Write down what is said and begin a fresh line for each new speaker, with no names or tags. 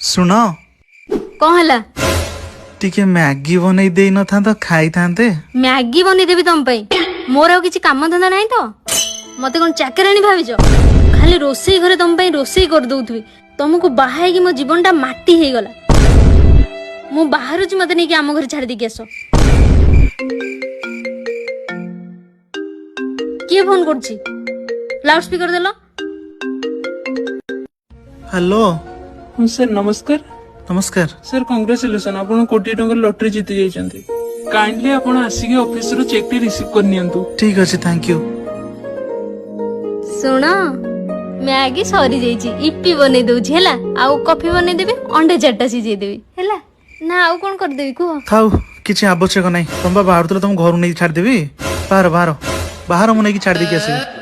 ଶୁଣ।
କଣ ହେଲା?
ଟିକେ ମ୍ୟାଗି ବନେଇ ଦେଇ ନଥାନ୍ତ, ଖାଇଥାନ୍ତେ।
ମ୍ୟାଗି ବନେଇଦେବି ତମ ପାଇଁ? ମୋର ଆଉ କିଛି କାମ ଧନ୍ଦା ନାହିଁ ତ? ମତେ କଣ ଚାକରାଣୀ ଭାବିଛ? ଖାଲି ରୋଷେଇ ଘରେ ତମ ପାଇଁ ରୋଷେଇ କରିଦଉଥିବି। ତମକୁ ବାହା ହେଇକି ମୋ ଜୀବନଟା ମାଟି ହେଇଗଲା। ମୁଁ ବାହାରୁଛି, ମତେ ନେଇକି ଆମ ଘରେ ଛାଡି ଦେଇକି ଆସ। କିଏ ଫୋନ କରୁଛି? ଲାଉଡ ସ୍ପିକର ଦେଲ।
ହ୍ୟାଲୋ।
ହଁ ସାର୍, ନମସ୍କାର।
ନମସ୍କାର।
ସାର୍, କଂଗ୍ରାଚୁଲେସନ, ଆପଣ କୋଟିଏ ଟଙ୍କାର ଲଟେରୀ ଜିତି ଯାଇଛନ୍ତି। କାଇଣ୍ଡଲି ଆପଣ ଆସିକି ଅଫିସରୁ ଚେକ୍ ଟି ରିସିଭ୍ କରିନିଅନ୍ତୁ।
ଠିକ ଅଛି, thank you.
ଶୁଣ, ମ୍ୟାଗି ସରିଯାଇଛି, ଇପି ବନେଇ ଦଉଛି ହେଲା। ଆଉ କଫି ବନେଇଦେବି, ଅଣ୍ଡା ଚାରିଟା ସିଝେଇଦେବି, ହେଲା ନା? ଆଉ କଣ କରିଦେବି କୁହ?
ଥାଉ, କିଛି ଆବଶ୍ୟକ ନାହିଁ। ତମେ ବା ବାହାରୁଥିଲ, ତମ ଘରୁ ନେଇକି ଛାଡ଼ିଦେବି। ବାହାର ବାହାର ବାହାର, ମୁଁ ନେଇକି ଛାଡ଼ି ଦେଇକି ଆସିବି।